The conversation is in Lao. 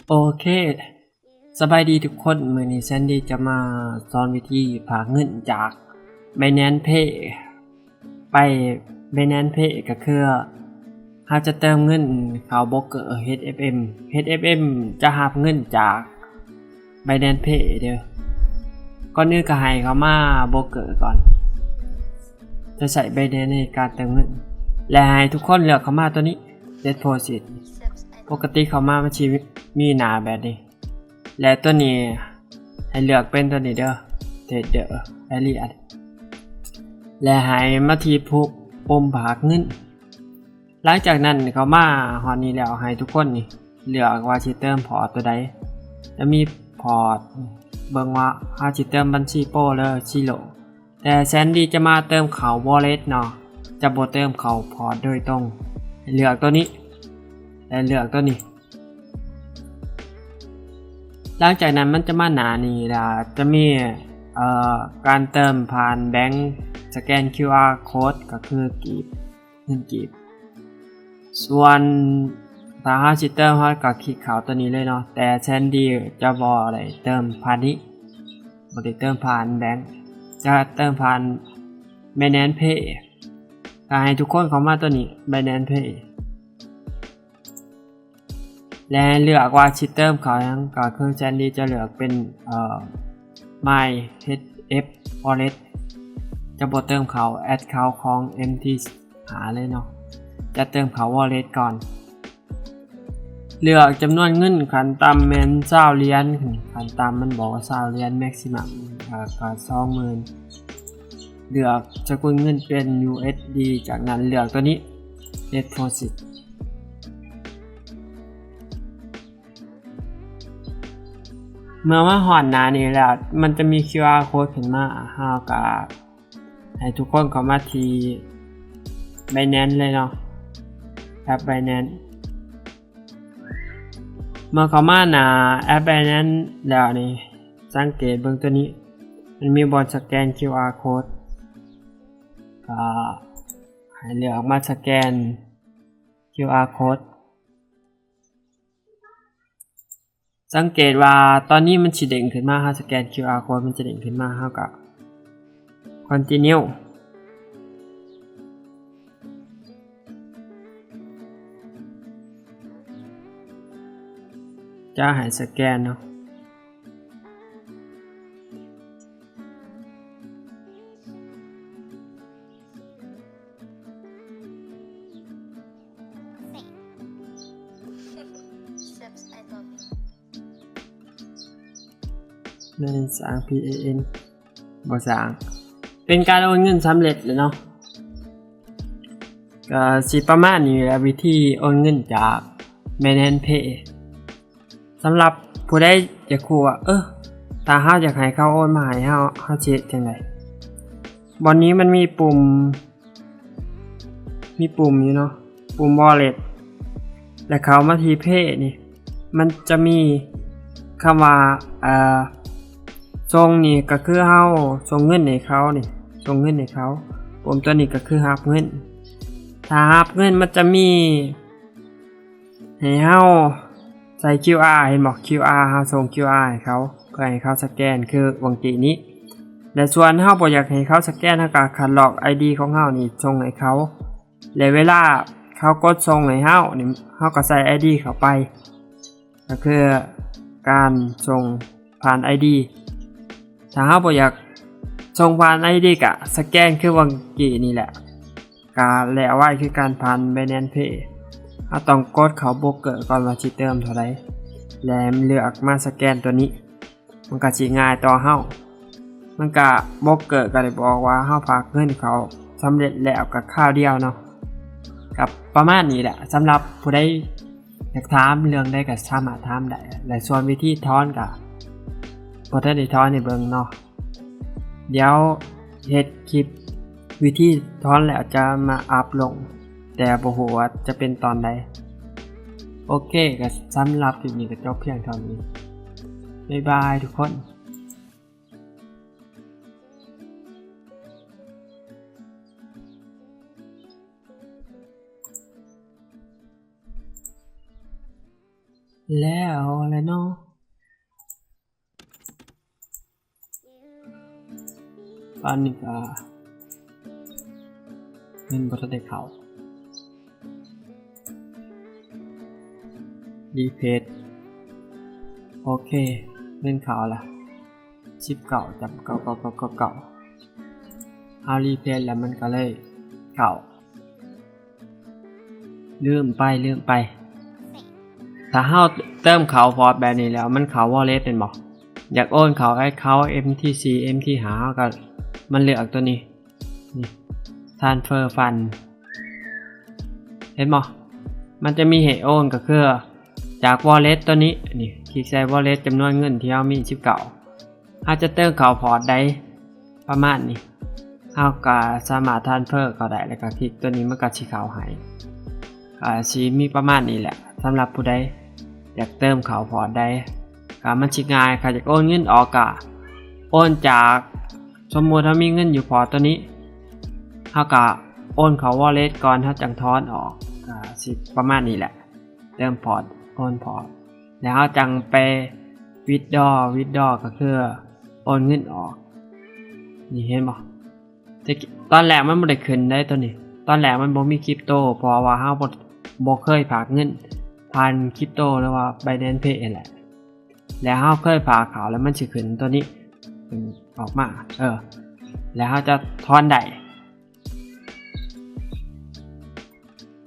ໂອເຄ ສະບາຍດີທຸກຄົນ, ມື້ນີ້ແຊນດີຈະມາສອນວິທີຝາກເງິນຈາກ Binance Pay ໄປ Binance Pay ກໍຄືເຮົາຈະເຕີມເງິນເຂົ້າໂບຣກເກີ ເອດເອັຟເອັມ ເອດເອັຟເອັມ ຈະຮັບເງິນຈາກ Binance Pay ເດີ້. ກ່ອນອື່ນກໍໃຫ້ເຂົ້າມາໂບຣກເກີກ່ອນ, ຈະໃຊ້ Binance ໃນການເຕີມເງິນ ແລະ ໃຫ້ທຸກຄົນເລືອກເຂົ້າມາຕົວນີ້ Deposit. ປົກກະຕິເຂົ້າມາມັນຊິມີໜ້າແບບນີ້ ແລະ ຕົວນີ້ໃຫ້ເລືອກເປັນຕົວນີ້ເດີ້ Trader Alliance ແລະ ໃຫ້ມາທີ່ປຸ່ມ ປຸ່ມຝາກເງິນ. ຫຼັງຈາກນັ້ນເຂົ້າມາຮອດນີ້ແລ້ວ ໃຫ້ທຸກຄົນນີ້ເລືອກວ່າຊິເຕີມພອດຕົວໃດ. ຈະມີພອດ ເບິ່ງວ່າເຮົາຊິເຕີມບັນຊີໂປ ຫຼື ຊີໂຣ ແຕ່ແຊນດີຈະມາເຕີມເຂົ້າ Wallet ເນາະ, ຈະບໍ່ເຕີມເຂົ້າພອດໂດຍຕົງ. ເລືອກຕົວນີ້ ແລະ ເລືອກຕົວນີ້. ຫຼັງຈາກນັ້ນມັນຈະມາໜ້ານີ້ລະ ຈະມີ ເອີ ການເຕີມຜ່ານແບງ ສະແກນ ຄິວອາ ໂຄດ ກໍຄືກີບ ເງິນກີບ. ສ່ວນຖ້າເຮົາຊິເຕີມ ເຮົາກໍຄລິກເຂົ້າຕົວນີ້ເລີຍເນາະ, ແຕ່ແຊນດີຈະບໍ່ໄດ້ເຕີມຜ່ານນີ້ ບໍ່ໄດ້ເຕີມຜ່ານແບງ, ຈະເຕີມຜ່ານ Binance Pay. ກໍໃຫ້ທຸກຄົນເຂົ້າມາຕົວນີ້ Binance Pay ແລະ ເລືອກວ່າຊິເຕີມເຂົ້າຫຍັງ, ກໍຄືແຊນດີຈະເລືອກເປັນ ເອີ My ເອັຊ ເອັຟ Wallet ຈະບໍ່ເຕີມເຂົ້າ Account ຂອງ ເອັມທີຫ້າ ເລີຍເນາະ, ຈະເຕີມເຂົ້າ Wallet ກ່ອນ. ເລືອກຈຳນວນເງິນຂັ້ນຕ່ຳແມ່ນຊາວຫຼຽນ, ຂັ້ນຕ່ຳມັນບອກວ່າຊາວຫຼຽນ, Maximum ກໍ ກໍສອງໝື່ນ. ເລືອກສະກຸນເງິນເປັນ USD, ຈາກນັ້ນເລືອກຕົວນີ້ Deposit. ເມື່ອມາຮອດໜ້ານີ້ແລ້ວ ມັນຈະມີ QR code ຂຶ້ນມາ, ເຮົາກໍໃຫ້ທຸກຄົນເຂົ້າມາທີ່ Binance ເລີຍເນາະ, ແອັບ Binance. ເມື່ອເຂົ້າມາໜ້າແອັບ Binance ແລ້ວນີ້ ສັງເກດເບິ່ງຕົວນີ້ ມັນມີບ່ອນສະແກນ QR code, ກໍໃຫ້ເລືອກມາສະແກນ QR code. ສັງເກດວ່າຕອນນີ້ມັນຊິເດ້ງຂຶ້ນມາ, ເຮົາສະແກນ QR code ມັນຈະເດ້ງຂຶ້ນມາ, ເຮົາກໍ Continue. ຈະໃຫ້ສະແກນເນາະ. ແມ່ນສ້າງ PIN ບໍ່ສ້າງ. ເປັນການໂອນເງິນສຳເລັດແລ້ວເນາະ. ກໍຊິປະມານນີ້ແຫຼະ ວິທີໂອນເງິນຈາກ Binance Pay. ສຳລັບຜູ້ໃດຢາກຮູ້ວ່າ ເອີ ຖ້າເຮົາຢາກໃຫ້ເຂົາໂອນມາໃຫ້ເຮົາ ເຮົາຊິເຮັດຈັ່ງໃດ? ບ່ອນນີ້ມັນມີປຸ່ມ ມີປຸ່ມຢູ່ເນາະ, ປຸ່ມ Wallet ແລ້ວເຂົ້າມາທີ່ Pay ນີ້ ມັນຈະມີຄຳວ່າ ເອີ ສົ່ງນີ້ກໍຄືເຮົາສົ່ງເງິນໃຫ້ເຂົານີ້, ສົ່ງເງິນໃຫ້ເຂົາ. ປຸ່ມຕົວນີ້ກໍຄືຮັບເງິນ. ຖ້າຮັບເງິນມັນຈະມີ ໃຫ້ເຮົາໃສ່ QR ເຫັນບໍ່? QR ເຮົາສົ່ງ QR ໃຫ້ເຂົາ ເພື່ອໃຫ້ເຂົາສະແກນ ຄືຫວ່າງກີ້ນີ້. ແລະ ສ່ວນເຮົາບໍ່ຢາກໃຫ້ເຂົາສະແກນ ເຮົາກໍຄັດລອກ ID ຂອງເຮົານີ້ສົ່ງໃຫ້ເຂົາ ແລະ ເວລາເຂົາກົດສົ່ງໃຫ້ເຮົານີ້ ເຮົາກໍໃສ່ ID ເຂົ້າໄປ ກໍຄືການສົ່ງຜ່ານ ID. ຖ້າເຮົາບໍ່ຢາກສົ່ງຜ່ານ ID ກະສະແກນຄືຫວ່າງກີ້ນີ້ແຫຼະ, ກະແລ້ວໄວຄືກັນຜ່ານ Binance Pay. ເຮົາຕ້ອງກົດເຂົ້າໂບຣກເກີກ່ອນວ່າຊິເຕີມເທົ່າໃດ ແລະ ເລືອກມາສະແກນຕົວນີ້ ມັນກະຊິງ່າຍຕໍ່ເຮົາ. ມັນກະ ໂບຣກເກີກະໄດ້ບອກວ່າເຮົາຝາກເງິນເຂົ້າສຳເລັດແລ້ວ ກະຄາວດຽວເນາະ. ກະປະມານນີ້ແຫຼະ, ສຳລັບຜູ້ໃດ ຢາກຖາມເລື່ອງໃດກໍສາມາດຖາມໄດ້ ແລະ ສ່ວນວິທີຖອນກໍບໍ່ທັນໄດ້ຖອນໃຫ້ເບິ່ງເນາະ. ດຽວເຮັດຄລິບວິທີຖອນແລ້ວຈະມາອັບລົງ, ແຕ່ບໍ່ຮູ້ວ່າຈະເປັນຕອນໃດ. ໂອເຄ, ກໍສຳລັບຄລິບນີ້ກໍຈົບພຽງເທົ່ານີ້. ບາຍບາຍທຸກຄົນ. ແລ້ວແຫຼະເນາະ ຕອນນີ້ກໍເງິນບໍ່ທັນໄດ້ເຂົ້າ ຣີເຟຣຊ ໂອເຄ ເງິນເຂົ້າລະ ສິບເກົ້າຈຸດເກົ້າເກົ້າເກົ້າເກົ້າ ເຮົາຣີເຟຣຊແລ້ວມັນກໍເລີຍເຂົ້າ. ລືມໄປ ລືມໄປ ຖ້າເຮົາເຕີມເຂົ້າພອດແບບນີ້ແລ້ວ ມັນເຂົ້າວໍເລັດແມ່ນບໍ່? ຢາກໂອນເຂົ້າແອັກເຄົາ ເອັມທີສີ່ ເອັມທີຫ້າ ເຮົາກໍມາເລືອກຕົວນີ້ ນີ້ transfer fund ເຫັນບໍ່? ມັນຈະມີໃຫ້ໂອນກໍຄືຈາກວໍເລັດຕົວນີ້ ນີ້ ຄລິກໃສ່ວໍເລັດ ຈຳນວນເງິນທີ່ເຮົາມີ ສິບເກົ້າ ເຮົາຈະເຕີມເຂົ້າພອດໃດປະມານນີ້ ເຮົາກໍສາມາດ transfer ເຂົ້າໄດ້ ແລ້ວກໍຄລິກຕົວນີ້ ມັນກໍຊິເຂົ້າໃຫ້ ກໍຊິມີປະມານນີ້ແຫຼະ. ສຳລັບຜູ້ໃດຢາກເຕີມເຂົ້າພອດໃດ ກໍມັນຊິງ່າຍ ຖ້າຢາກໂອນເງິນອອກ ກໍໂອນຈາກ ສົມມຸດເຮົາມີເງິນຢູ່ພອດຕົວນີ້ ເຮົາກໍໂອນເຂົ້າວໍເລັດກ່ອນ ເຮົາຈັ່ງຖອນອອກ ກໍຊິປະມານນີ້ແຫຼະ ເຕີມພອດ ໂອນພອດ ແລ້ວເຮົາຈັ່ງໄປ withdraw withdraw ກໍຄືໂອນເງິນອອກ ນີ້ເຫັນບໍ່? ແຕ່ຕອນແລກມັນບໍ່ໄດ້ຂຶ້ນໄດ໋ຕົວນີ້ ຕອນແລກມັນບໍ່ມີຄຣິບໂຕ ເພາະວ່າເຮົາບໍ່ ບໍ່ເຄີຍຝາກເງິນຜ່ານຄຣິບໂຕ ຫຼືວ່າ Binance Pay ຫັ້ນແຫຼະ ແລ້ວເຮົາເຄີຍຝາກເຂົ້າ ແລ້ວມັນຊິຂຶ້ນຕົວນີ້ ອອກມາ ເອີ ແລ້ວເຮົາຈະຖອນໄດ້